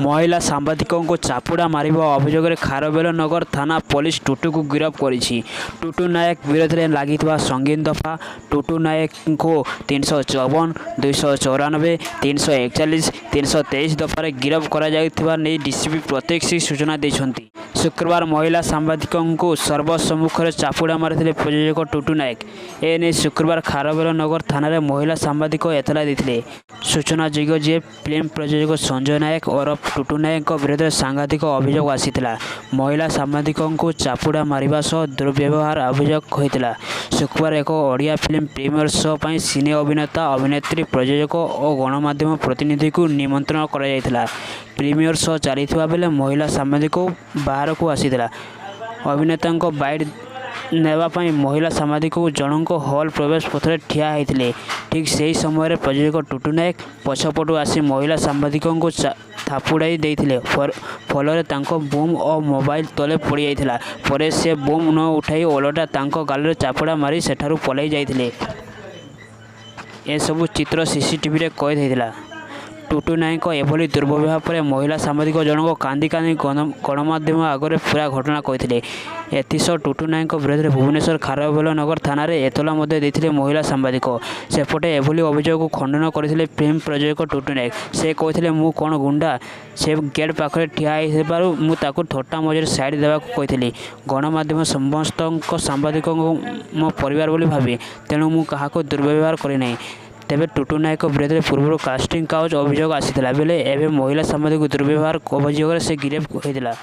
ମହିଳା ସାମ୍ବାଦିକଙ୍କୁ ଚାପୁଡ଼ା ମାରିବା ଅଭିଯୋଗରେ ଖାରବେଳନଗର ଥାନା ପୋଲିସ ଟୁଟୁକୁ ଗିରଫ କରିଛି। ଟୁଟୁ ନାୟକ ବିରୋଧରେ ଲାଗିଥିବା ସଙ୍ଗୀନ ଦଫା। ଟୁଟୁ ନାୟକଙ୍କୁ 354, 294, 341, 323 ଦଫାରେ ଗିରଫ କରାଯାଇଥିବା ନେଇ ଡିସିପି ପ୍ରତୀକ ସିଂ ସୂଚନା ଦେଇଛନ୍ତି। ଶୁକ୍ରବାର ମହିଳା ସାମ୍ବାଦିକଙ୍କୁ ସର୍ବସମ୍ମୁଖରେ ଚାପୁଡ଼ା ମାରିଥିଲେ ପ୍ରଯୋଜକ ଟୁଟୁ ନାୟକ। ଏନେଇ ଶୁକ୍ରବାର ଖାରବେଳନଗର ଥାନାରେ ମହିଳା ସାମ୍ବାଦିକ ଏତଲା ଦେଇଥିଲେ। ସୂଚନାଯୋଗ୍ୟ ଯେ, ଫିଲ୍ମ ପ୍ରଯୋଜକ ସଞ୍ଜୟ ନାୟକ ଓରଫ ଟୁଟୁ ନାୟକଙ୍କ ବିରୋଧରେ ସାଂଘାତିକ ଅଭିଯୋଗ ଆସିଥିଲା। ମହିଳା ସାମ୍ବାଦିକଙ୍କୁ ଚାପୁଡ଼ା ମାରିବା ସହ ଦୁର୍ବ୍ୟବହାର ଅଭିଯୋଗ ହୋଇଥିଲା। ଶୁକ୍ରବାର ଏକ ଓଡ଼ିଆ ଫିଲ୍ମ ପ୍ରିମିୟର ଶୋ ପାଇଁ ସିନେ ଅଭିନେତା, ଅଭିନେତ୍ରୀ, ପ୍ରଯୋଜକ ଓ ଗଣମାଧ୍ୟମ ପ୍ରତିନିଧିଙ୍କୁ ନିମନ୍ତ୍ରଣ କରାଯାଇଥିଲା। ପ୍ରିମିୟର ଶୋ ଚାଲିଥିବା ବେଳେ ମହିଳା ସାମ୍ବାଦିକ ବାହାରକୁ ଆସିଥିଲା। ଅଭିନେତାଙ୍କ ବାଇଟ୍ ନେବା ପାଇଁ ମହିଳା ସାମ୍ବାଦିକ ଜଣଙ୍କ ହଲ୍ ପ୍ରବେଶ ପଥରେ ଠିଆ ହୋଇଥିଲେ। ଠିକ୍ ସେହି ସମୟରେ ପ୍ରଯୋଜକ ଟୁଟୁ ନାୟକ ପଛପଟୁ ଆସି ମହିଳା ସାମ୍ବାଦିକଙ୍କୁ ଥାପୁଡ଼ାଇ ଦେଇଥିଲେ। ଫଳରେ ତାଙ୍କ ବୁମ୍ ଓ ମୋବାଇଲ ତଳେ ପଡ଼ିଯାଇଥିଲା। ପରେ ସେ ବୁମ୍ ନ ଉଠାଇ ଓଲଟା ତାଙ୍କ ଗାଲରେ ଚାପୁଡ଼ା ମାରି ସେଠାରୁ ପଳାଇ ଯାଇଥିଲେ। ଏସବୁ ଚିତ୍ର ସିସିଟିଭିରେ କଏଦ ହୋଇଥିଲା। ଟୁଟୁ ନାୟକଙ୍କ ଏଭଳି ଦୁର୍ବ୍ୟବହାର ପରେ ମହିଳା ସାମ୍ବାଦିକ ଜଣକ କାନ୍ଦି କାନ୍ଦି ଗଣମାଧ୍ୟମ ଆଗରେ ପୂରା ଘଟଣା କହିଥିଲେ। ଏଥିସହ ଟୁଟୁ ନାୟକଙ୍କ ବିରୋଧରେ ଭୁବନେଶ୍ୱର ଖାରବେଳନଗର ଥାନାରେ ଏତଲା ମଧ୍ୟ ଦେଇଥିଲେ ମହିଳା ସାମ୍ବାଦିକ। ସେପଟେ ଏଭଳି ଅଭିଯୋଗକୁ ଖଣ୍ଡନ କରିଥିଲେ ଫିଲ୍ମ ପ୍ରଯୋଜକ ଟୁଟୁ ନାୟକ। ସେ କହିଥିଲେ, ମୁଁ କ'ଣ ଗୁଣ୍ଡା? ସେ ଗେଟ୍ ପାଖରେ ଠିଆ ହୋଇଥିବାରୁ ମୁଁ ତାକୁ ଥଟ୍ଟା ମଜାରେ ସାଇଡ୍ ଦେବାକୁ କହିଥିଲି। ଗଣମାଧ୍ୟମ ସମସ୍ତ ସାମ୍ବାଦିକଙ୍କୁ ମୋ ପରିବାର ବୋଲି ଭାବେ। ତେଣୁ ମୁଁ କାହାକୁ ଦୁର୍ବ୍ୟବହାର କରିନାହିଁ। ତେବେ ଟୁଟୁ ନାୟକଙ୍କ ବିରୋଧରେ ପୂର୍ବରୁ କାଷ୍ଟିଂ କାଉଚ୍ ଅଭିଯୋଗ ଆସିଥିଲା ବେଳେ ଏବେ ମହିଳା ସାମ୍ବାଦିକଙ୍କୁ ଦୁର୍ବ୍ୟବହାର ଅଭିଯୋଗରେ ସେ ଗିରଫ ହୋଇଥିଲା।